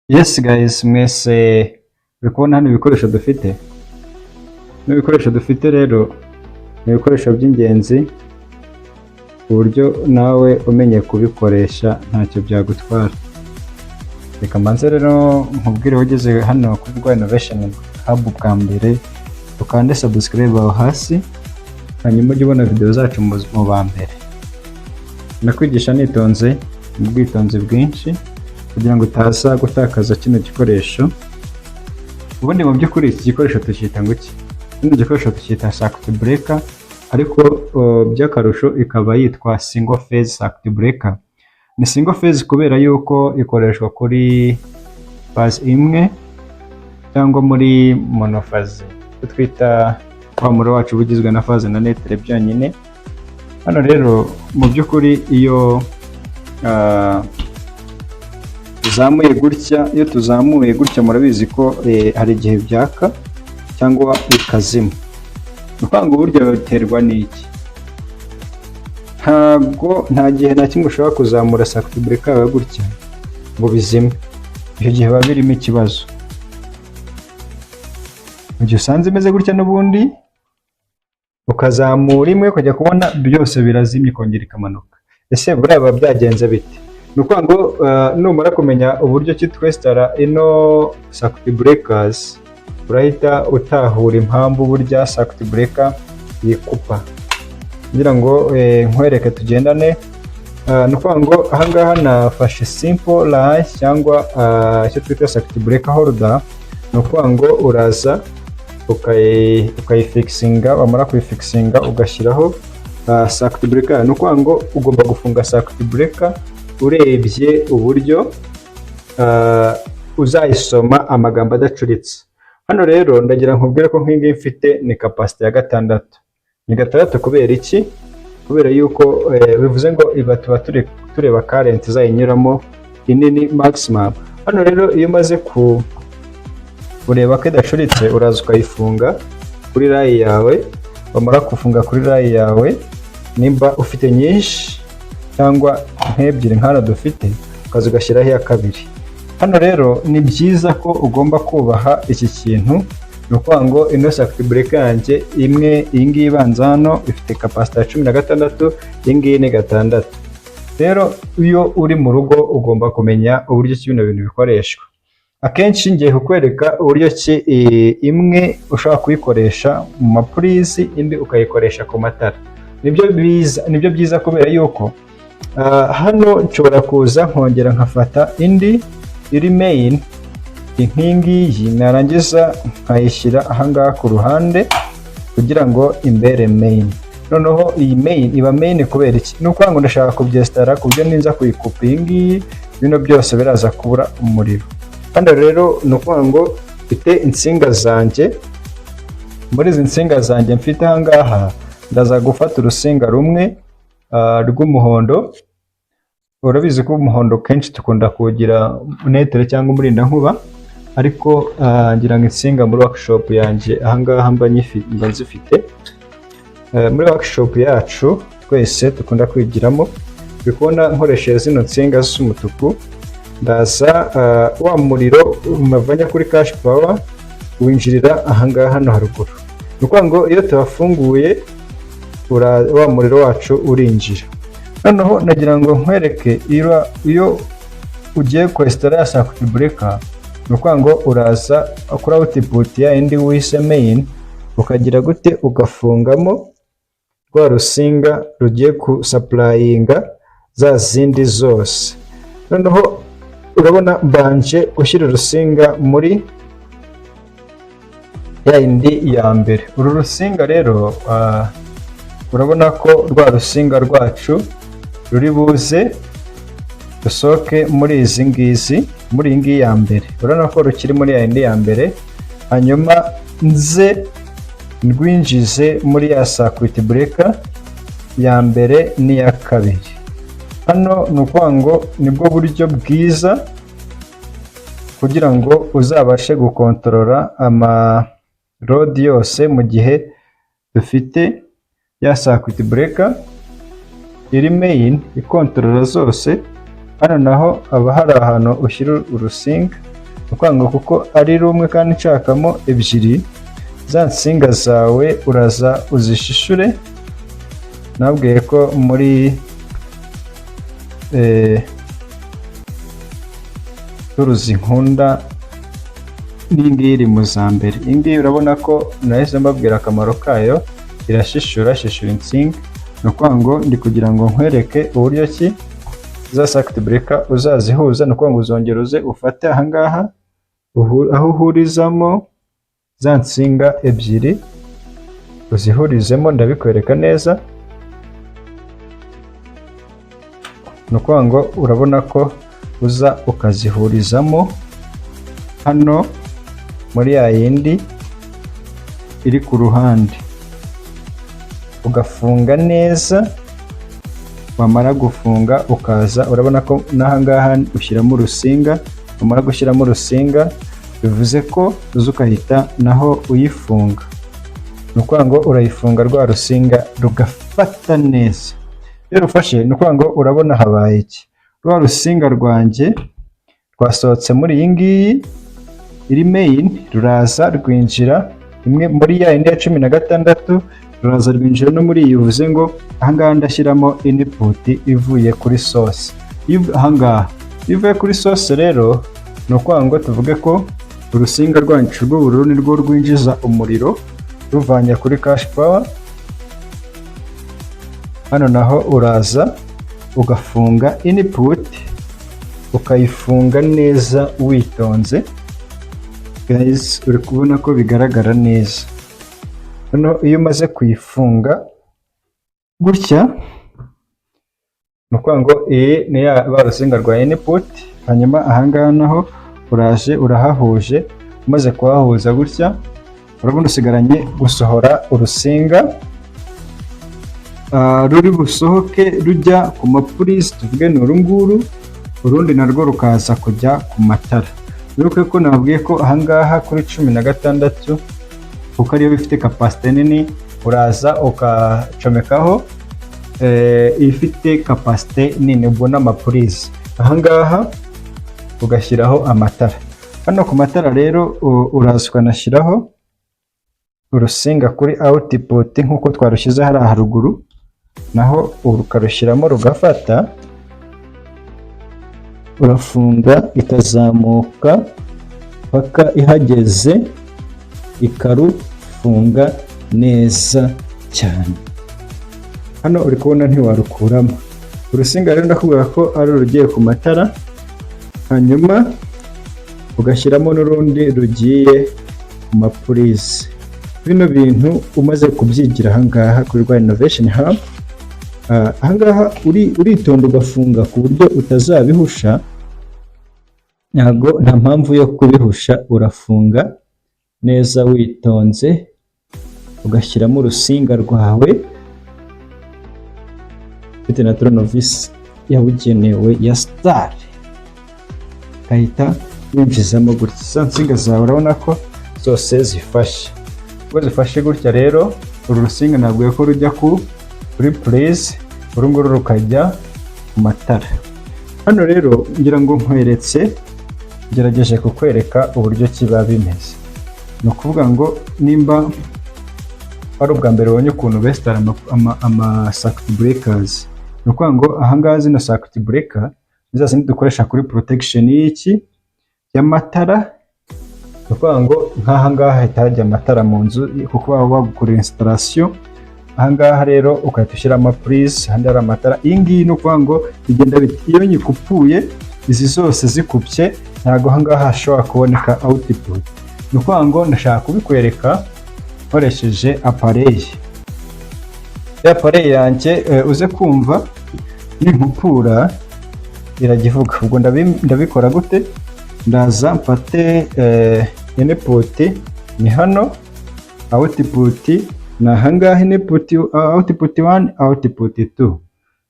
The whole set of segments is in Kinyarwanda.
Yes guys, mwese uri kubona hano ibikoresho dufite. N'ibikoresho dufite rero ni ibikoresho by'ingenzi, ku buryo nawe umenye kubikoresha ntacyo byagutwara. Reka mbanze rero nkubwire, ugeze hano kuri Rwa Innovation Hub bwa mbere, ukande subscribe aho hasi, hanyuma ujye ubona video zacu mu ba mbere. Ndakwigisha nitonze, mu bwitonzi bwinshi, kugira ngo utaza gutakaza kino gikoresho. Ubundi mu by'ukuri iki gikoresho tucyita ngo iki? Kino gikoresho tucyita circuit breaker, ariko by'akarusho ikaba yitwa single phase circuit breaker. Ni single phase kubera yuko ikoreshwa kuri phase imwe cyangwa muri monophase, icyo twita wa muriro wacu uba ugizwe na phase na neutre byonyine. Hano rero mu by'ukuri iyo tuzamuye gutya, iyo tuzamuye gutya, murabizi ko hari igihe byaka cyangwa bikazima. Ni ukuvuga ngo burya biterwa n'iki? Ntabwo nta gihe na kimwe ushobora kuzamura circuit breaker yawe gutya ngo bizime. Icyo gihe biba birimo ikibazo. Mu gihe usanze imeze gutya n'ubundi ukazamura imwe, ukajya kubona byose birazimye, ikongera ikamanuka. Ese buriya biba byagenze bite? Ni ukuvuga ngo numara kumenya uburyo ki twesitara ino circuit breakers, urahita utahura impamvu burya circuit breaker yikupa. Kugira ngo nkwereke tugendane, ni ukuvuga ngo ahangaha nafashe simple line cyangwa icyo twita circuit breaker holder. Ni ukuvuga ngo uraza ukayifixinga, wamara kuyifixinga ugashyiraho circuit breaker. Ni ukuvuga ngo ugomba gufunga circuit breaker urebye uburyo uzayisoma amagambo adacuritse. Hano rero ndagira nkubwire ko nk'iyi ngiyi mfite ni capacité ya 6. Ni 6 kubera iki? Kubera yuko bivuze ngo iba tuba turi tureba current izayinyuramo inini maximum. Hano rero iyo umaze kureba ko idacuritse, uraza ukayifunga kuri rail yawe. Wamara gufunga kuri rail yawe, nimba ufite nyinshi cyangwa nk'ebyiri nk'hano dufite, ukaza ugashyiraho iya kabiri. Hano rero ni byiza ko ugomba kubaha iki kintu. Ni ukuvuga ngo ino circuit breaker yanjye imwe, iyi ngiyi ibanza hano, ifite capacité ya 16, iyi ngiyi ni 6. Rero iyo uri mu rugo ugomba kumenya uburyo ki bino bintu bikoreshwa. Akenshi ngiye kukwereka uburyo ki imwe ushobora kuyikoresha mu mapurizi, indi ukayikoresha ku matara. Nibyo biza, nibyo byiza, kubera yuko hano nshobora kuza nkongera nkafata indi iri main nk'iyi ngiyi, narangiza nkayishyira ahangaha ku ruhande kugira ngo imbere main. Noneho iyi main iba main kubera iki? Ni ukuvuga ngo ndashaka kubyesitara ku buryo ninza kuyikupa iyi ngiyi, bino byose biraza kubura umuriro. Hano rero ni ukuvuga ngo mfite insinga zanjye. Muri izi nsinga zanjye mfite ahangaha, ndaza gufata urusinga rumwe rw'umuhondo. Urabizi ko umuhondo kenshi dukunda kuwugira neutre cyangwa umurindankuba, ariko ngira ngo insinga muri workshop yanjye ahangaha mba nzifite. Muri workshop yacu twese dukunda kwigiramo, uri kubona nkoresheje zino nsinga z'umutuku, ndaza wa muriro mavanye kuri cash power winjirira ahangaha hano haruguru. Ni ukuvuga ngo iyo tuhafunguye, wa muriro wacu urinjira. Noneho nagira ngo nkwereke, iyo ugiye kwesitara ya circuit breaker, ni ukuvuga ngo uraza kuri output ya indi wise main, ukagira gute? Ugafungamo rwa rusinga rugiye gusupplyinga za zindi zose. Noneho urabona mbanje gushyira urusinga muri ya yindi ya mbere. Uru rusinga rero, urabona ko rwa rusinga rwacu ruri buze rusohoke muri izi ngizi, muri iyi ngiyi ya mbere. Urabona ko rukiri muri ya yindi ya mbere, hanyuma nze ndwinjize muri ya circuit breaker ya mbere n'iya kabiri. Hano ni ukuvuga ngo nibwo buryo bwiza kugira ngo uzabashe gukontorora ama load yose mu gihe dufite ya circuit breaker iri main ikontorora zose. Hano naho haba hari ahantu ushyira urusinga. Ukuvuga ngo kuko ari rumwe kandi nshakamo ebyiri, za nsinga zawe uraza uzishishure. Nabwiye ko muri tools nkunda n'iyi ngiyi iri mu za mbere. Iyi ngiyi urabona ko nahise mbabwira akamaro kayo, irashishura, shishura insinga. Ni ukuvuga ngo ndi kugira ngo nkwereke uburyo ki za circuit breaker uzazihuza. Ni ukuvuga ngo uzongera uze ufate ahangaha aho uhurizamo za nsinga ebyiri, uzihurizemo, ndabikwereka neza. Ni ukuvuga ngo urabona ko uza ukazihurizamo hano muri ya yindi iri ku ruhande, ugafunga neza. Wamara gufunga ukaza, urabona ko n'ahangaha ushyiramo urusinga. Wamara gushyiramo urusinga, bivuze ko uza ukahita naho uyifunga. Ni ukuvuga ngo urayifunga, rwa rusinga rugafata neza. Iyo rufashe, ni ukuvuga ngo urabona habaye iki? Rwa rusinga rwanjye rwasohotse muri iyi ngiyi iri main, ruraza rwinjira imwe muri ya yindi ya 16, ruraza rwinjira no muri iyi. Bivuze ngo ahangaha ndashyiramo input ivuye kuri source. Ahangaha iyo ivuye kuri source rero, ni ukuvuga ngo tuvuge ko urusinga rwacu rw'ubururu ni rwo rwinjiza umuriro ruvanye kuri cash power. Hano naho uraza ugafunga input, ukayifunga neza witonze. Guys, uri kubona ko bigaragara neza. Noneho iyo umaze kuyifunga gutya, ni ukuvuga ngo iyi ni ya rwa rusinga rwa input. Hanyuma ahangaha naho uraje urahahuje. Umaze kuhahuza gutya, urabona usigaranye gusohora urusinga ruri busohoke rujya ku mapurize, tuvuge ni uru nguru, urundi narwo rukaza kujya ku matara. Wibuke ko nababwiye ko ahangaha kuri 16, kuko ariyo bifite capacité nini, uraza ukacomekaho ifite capacité nini, ubwo n'amapurize. Ahangaha ugashyiraho amatara. Hano ku matara rero uraza ukanashyiraho urusinga kuri output nk'uko twarushyize hariya haruguru, naho ukarushyiramo rugafata. Urafunga, ikazamuka paka ihageze, ikarufunga neza cyane. Hano uri kubona ntiwarukuramo urusinga rero, ndakubwira ko ari urugiye ku matara, hanyuma ugashyiramo n'urundi rugiye ku mapurize. Bino bintu umaze kubyigira ahangaha kuri Rwa Innovation Hub, ahangaha uritonda ugafunga ku buryo utazabihusha. Ntabwo nta mpamvu yo kubihusha. Urafunga neza witonze, ugashyiramo urusinga rwawe ufite na tournevis yabugenewe ya star, ugahita winjizamo gutya. Za nsinga zawe urabona ko zose zifashe. Ubwo zifashe gutya rero, uru rusinga nabwiye ko rujya kuri purize, uru nguru rukajya ku matara. Hano rero ngira ngo nkweretse, ngerageje kukwereka uburyo kiba bimeze. Ni ukuvuga ngo nimba ari ubwa mbere ubonye ukuntu besitara ama circuit breakers, ni ukuvuga ngo ahangaha zino circuit breaker ni za zindi dukoresha kuri protection y'iki? Y'amatara. Ni ukuvuga ngo nk'aha ngaha hahita hajya amatara mu nzu, kuko baba bagukorera installation. Aha ngaha rero ugahita ushyiramo prise, ahandi hari amatara. Iyi ngiyi ni ukuvuga ngo bigenda biti: iyo nyikupuye, izi zose zikupye, ntabwo aha ngaha hashobora kuboneka output. Ni ukuvuga ngo ndashaka kubikwereka nkoresheje appareil, ya appareil yanjye. Uze kumva ninkupura irajya ivuga. Ubwo ndabikora gute? Ndaza mfate input ni hano, output ni ahangaha, input, output 1, output 2.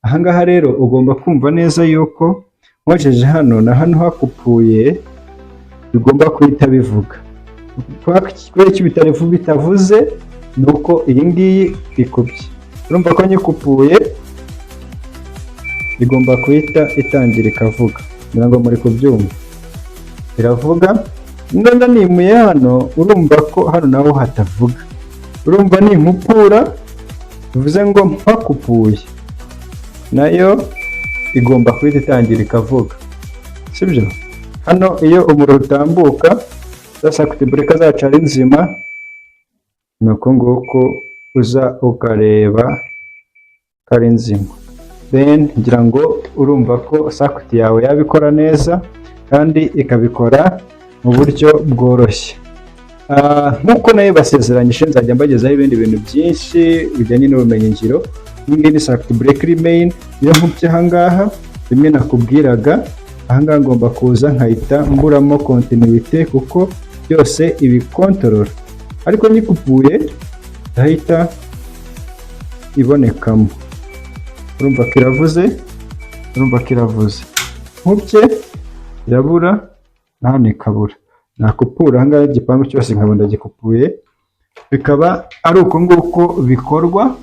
Ahangaha rero ugomba kumva neza yuko nkojeje hano na hano hakupuye, bigomba guhita bivuga. Kubera icyo bitavuze ni uko iyi ngiyi ikubye. Urumva ko nyikupuye igomba guhita itangira ikavuga. Ngira ngo muri kubyumva, iravuga. None nimuye hano, urumva ko hano naho hatavuga. Urumva ninkupura, bivuze ngo mpakupuye, nayo igomba guhita itangira ikavuga, sibyo? Hano iyo umuriro utambuka, za circuit breaker zacu ari nzima, ni uko nguko uza ukareba ko ari nzima. Then ngira ngo urumva ko circuit yawe yabikora neza kandi ikabikora mu buryo bworoshye. Nk'uko nayo basezeranyije, nzajya mbagezaho ibindi bintu byinshi bijyanye n'ubumenyingiro. Iyi ngiyi ni circuit breaker main. Iyo nkubye ahangaha, rimwe nakubwiraga, ahangaha ngomba kuza nkahita mburamo continuité, kuko byose ibikontorora, ariko nyikupuye ndahita ibonekamo. Urumva ko iravuze, urumva ko iravuze. Nkubye irabura, na hano ikabura. Nakupura ahangaha igipangu cyose nkaba ndagikupuye, bikaba ari uko nguko bikorwa.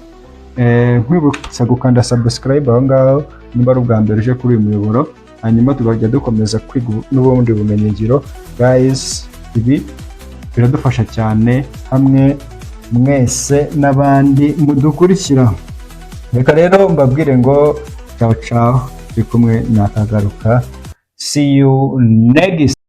Nkwibutsa gukanda subscribe aho ngaho niba ari ubwa mbere uje kuri uyu muyoboro, hanyuma tukajya dukomeza kwiga n'ubundi bumenyingiro. Guys, ibi biradufasha cyane hamwe mwese n'abandi mudukurikira. Reka rero mbabwire ngo ciao ciao, turi kumwe nakagaruka. See you next.